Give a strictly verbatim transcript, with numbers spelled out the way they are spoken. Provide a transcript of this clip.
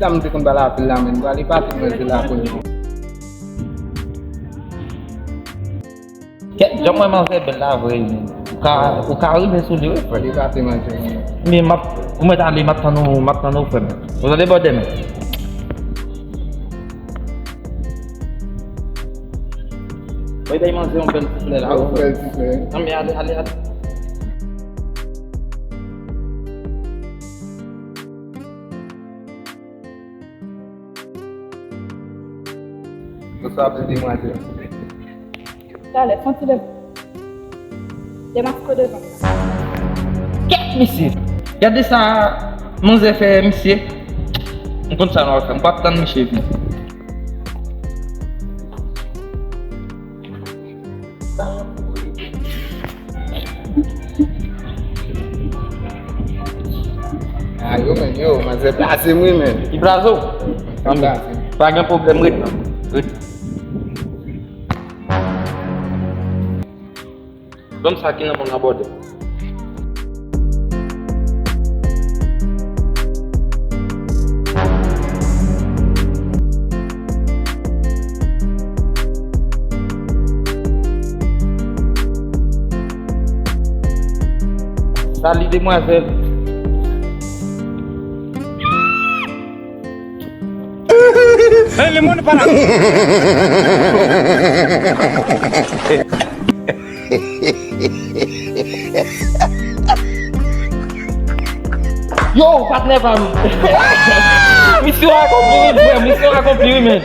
Sa m te konn pale anpil la, men m prale pase manzè la kounye a. Kèt, jan mwen manzè bèl la vre, men. Ou ka, ou ka rive sou li, wi, frè. Li pase manzè, men. Men m ap, ou mèt ale, m ap tann ou, m ap tann ou, frè m. Ou tande, bòdè, men. Mwen bay manzè yon bèl ti flè la, wi, frè. Yon bèl ti flè. Non, men ale, ale, ale. Bonswa, ti demwazèl. Talè, fè yon ti devan. Demaske devan. Kèt, mesye! Gade sa manzè fè, mesye. M konn sa nou ap fè. M p ap tann misye vini. Ah, yo, men, yo, manzè plase m, wi, men. Li plase w? Li plase m. Pa gen pwoblèm, ret la. Ret. Ban m sa ki nan men w nan, bòdè. Salut, demwazèl. Hey, le monde est pas là. Yo, patnè pa m. Misyon akonpli, wi, frè. Misyon akonpli, wi, men.